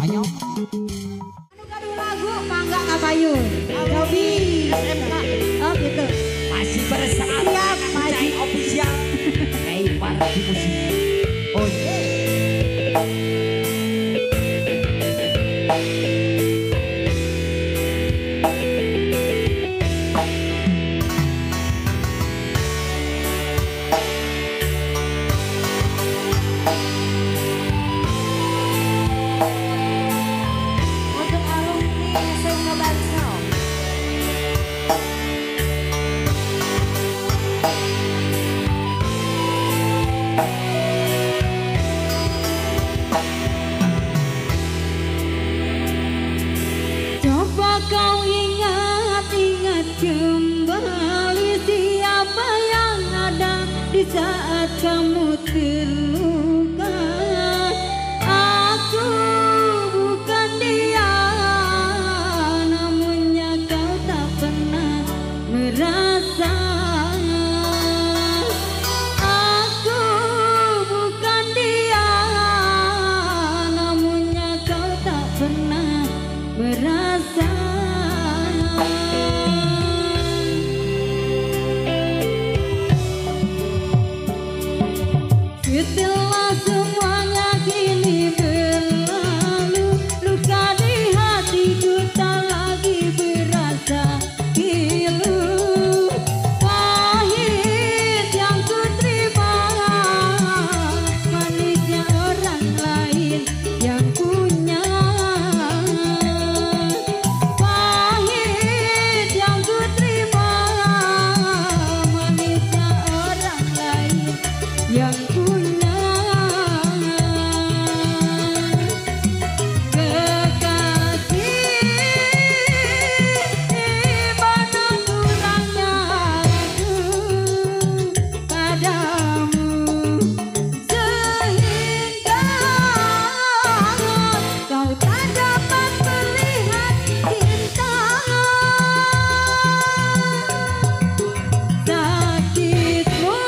Ayo. Anu gaduh lagu mangga kapayun. Dobi SMK. Oh gitu. Masih bersama siap Haji official. Party musik. Oh yeah. Untuk alumni SMK Bansel. Coba kau ingat-ingat kembali siapa yang ada di saat kamu terluka. Aku bukan dia, namunnya kau tak pernah merasa. Aku bukan dia, namunnya kau tak pernah merasa. Setelah semuanya kini berlalu, luka di hatiku tak lagi berasa pilu. Pahit yang ku terima, manisnya orang lain yang punya. Pahit yang ku terima, manisnya orang lain yang punya. Kekasih, mana kurangnya aku padamu, sehingga kau tak dapat melihat cinta. Sakitmu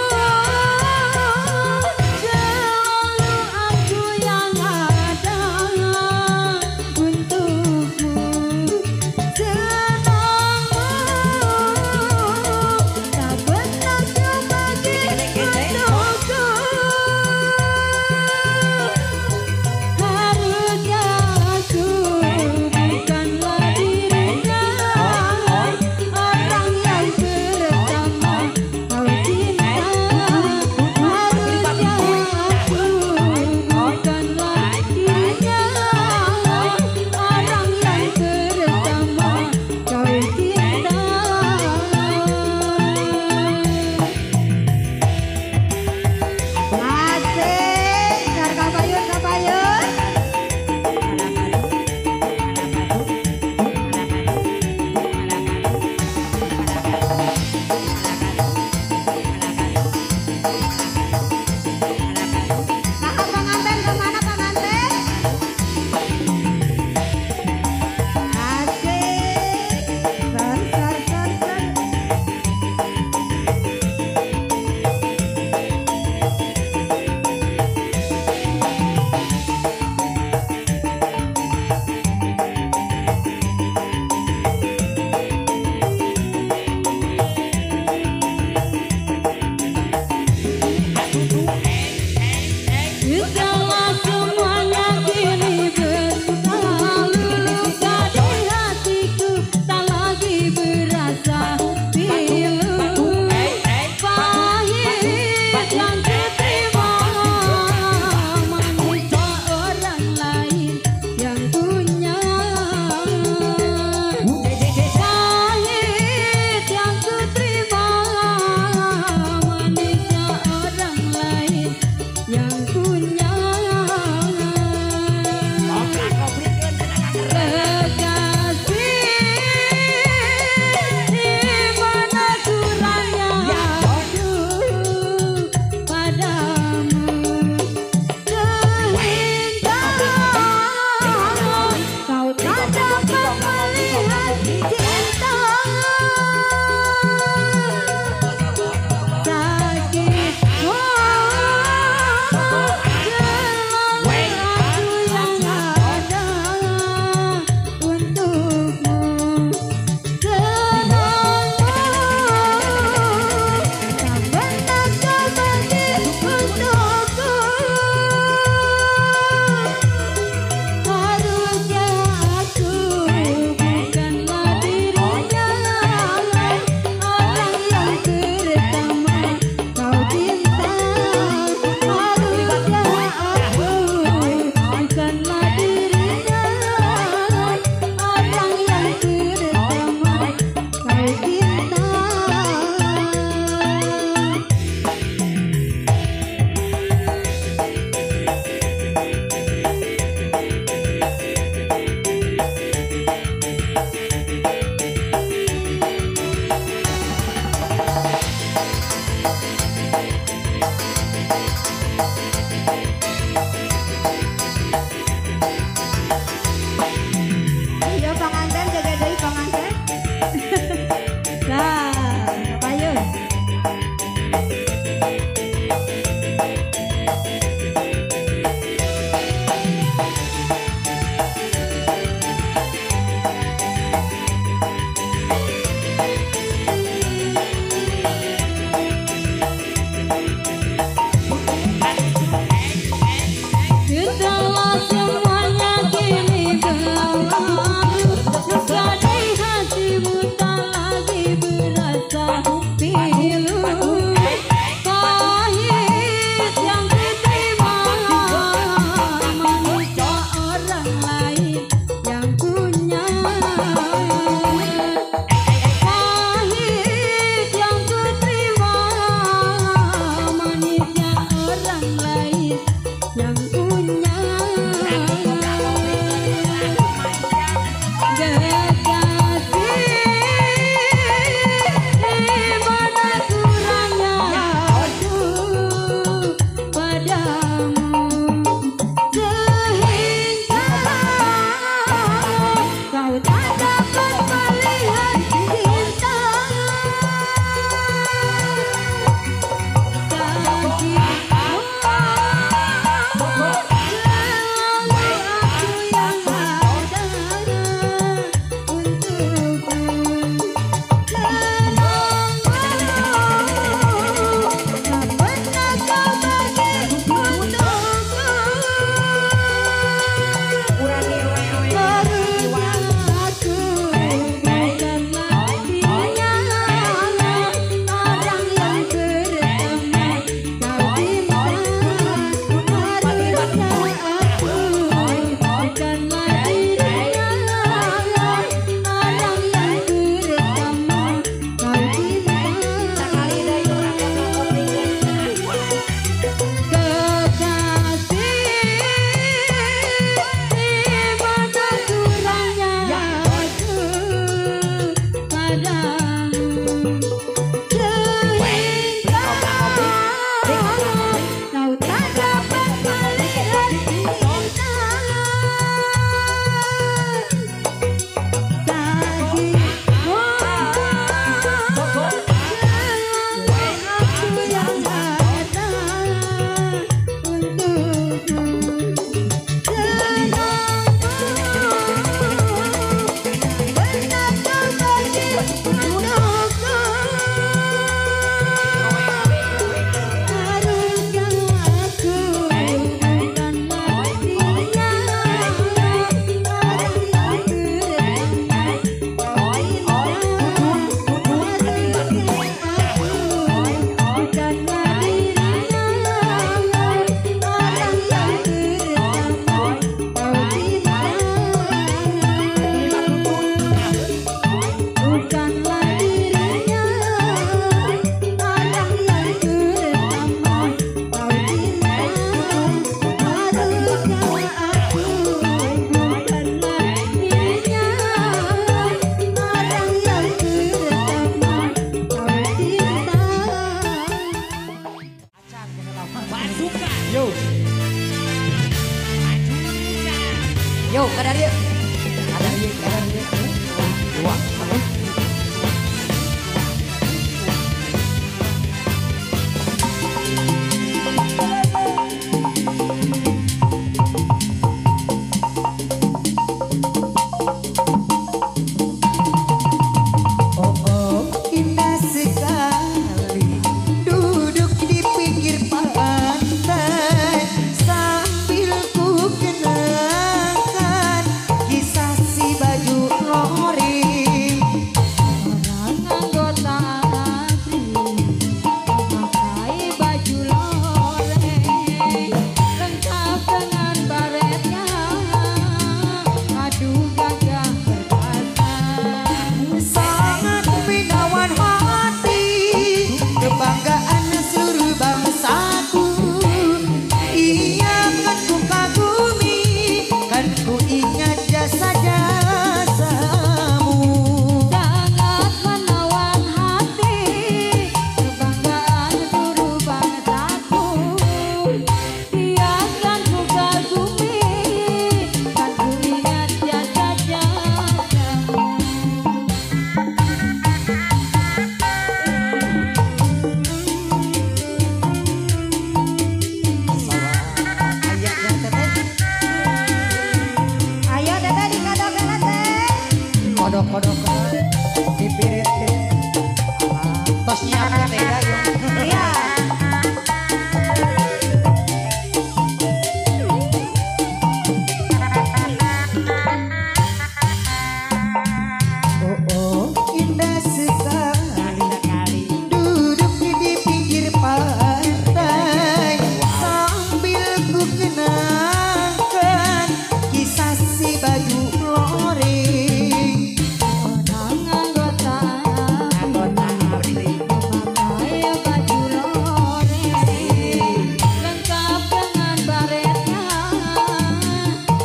Yo, kada dia. Kada dia, kada dia. Dua. Oh, oh, indah sekali duduk di pinggir pantai sambil ku kenangkan kisah si baju lori. Orang anggota ABRI memakai baju loreng lengkap dengan baretnya, aduh gagah perkasa. Sangat menawan hati, kebanggaan seluruh bangsaku. Ia kan ku kagumi, kan ku ingat jasa-jasamu. Sangat menawan hati, kebanggaan seluruh bangsaku. Dia kan ku kagumi, kan ku ingat jasa-jasamu. Ayo Ayo teteh dikadok teh. Kodok-kodok dipirit teh. Tos nyiapkeun teh da ieu. Iya. Oh, oh, indah sekali duduk di pinggir pantai sambil ku kenangkan kisah si baju loreng. Orang anggota ABRI memakai baju loreng lengkap dengan baretnya,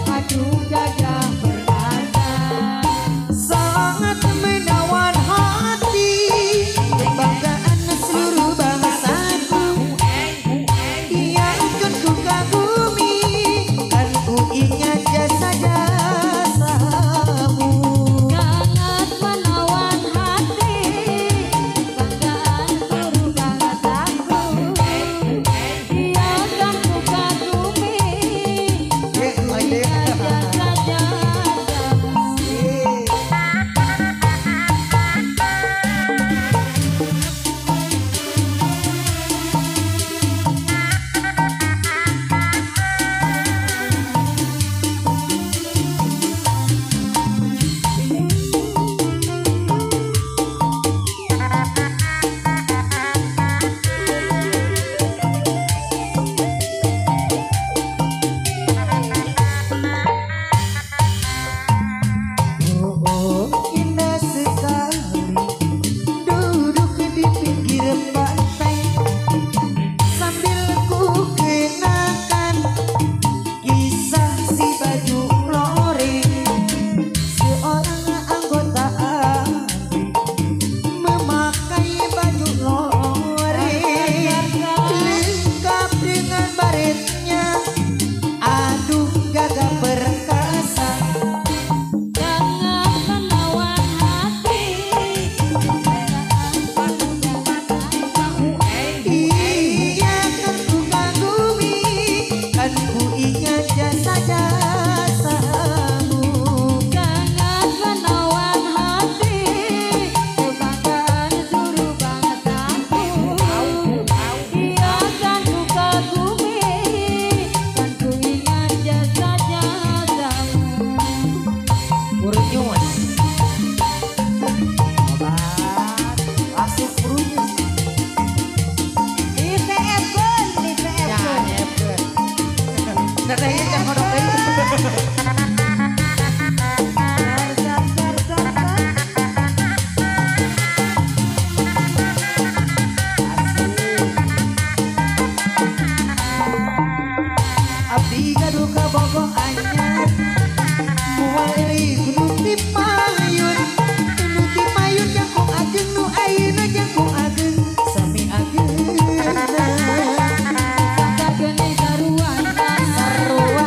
aduh gagah perkasa. Sangat menawan hati, kebanggaan seluruh bangsaku. Ia kan ku kagumi, kan ku ingat jasa-jasamu. Sangat menawan hati, kebanggaan seluruh bangsaku. Dia kan ku kagumi, Eh, ku ingat jasa-jasamu. Oh, oh, indah sekali duduk di pinggir pantai sambil ku kenakan kisah si baju loreng. Seorang anggota ABRI memakai baju loreng lengkap dengan baretnya, aduh gagah perkasa. Sangat menawan hati, kebanggaan seluruh bangsaku. Iya kan ku kagumi, kan ku ingat jasa-jasamu. Sangat menawan hati, kebanggaan seluruh bangsaku. Dia kan ku kagumi, kan ku ingat jasa-jasamu. Purunyus. Obat. Langsung purunyus. Di CF-keun, di Ya, CF-keun. nyiapkeun. Teteh ieu can kodok deui. Sar, sar, sar, sar, sar. Abdi gaduh kabogoh anyar, moal euy nu ti payun, nu ti payun jangkung ageng nu ayeuna jangkung ageng sami ageungna. Sageuni saruana, Sarua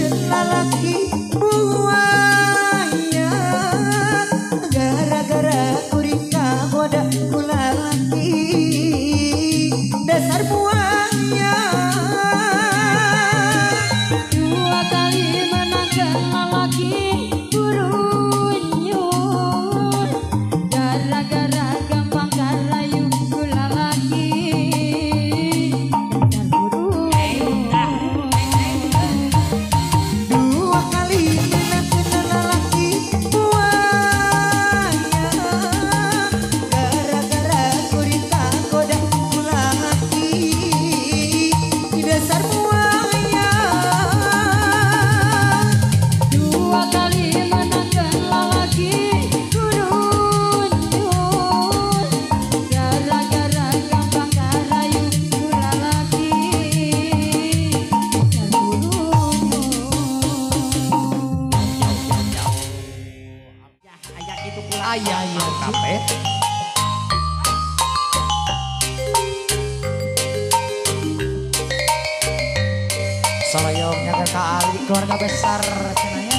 menangkeun lalaki buaya gara-gara kuring kagoda ku lalaki dasar buaya. Dua kali menangkeun lalaki burunyut gara-gara gampang karayu ku lalaki dasar burunyut. Dua kali menangkeun lalaki buaya gara-gara kuring kagoda ku lalaki dasar buaya. Dua kali menangkeun lalaki burunyut gara-gara gampang karayu ku lalaki dasar burunyut. Aya kitu pula. Aya aya Kabeh. Salayongnya ke Kak Ali keluarga besar cenah ya.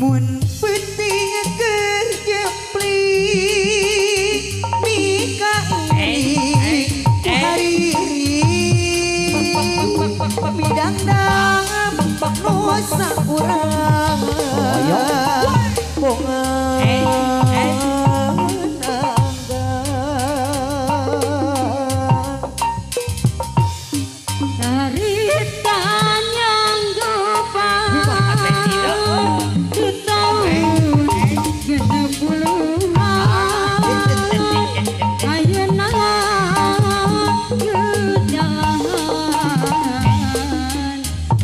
Mun peuting keur jepling mika ku hariri midangdang nu saurang bongan Carita nyanggupan di tahun 60-an ayeuna geus jalan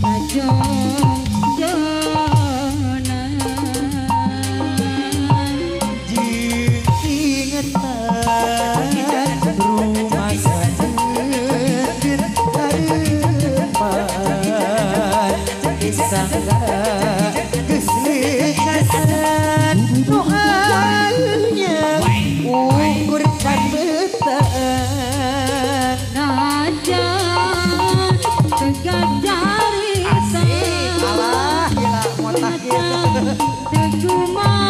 kajongjonan. Jeung ingetan rumah saeukeun karepan disangka geus leukasan nu halnya ukur pabetan. Najan tegak carita Alah gila motak gitu. Teu kumaha.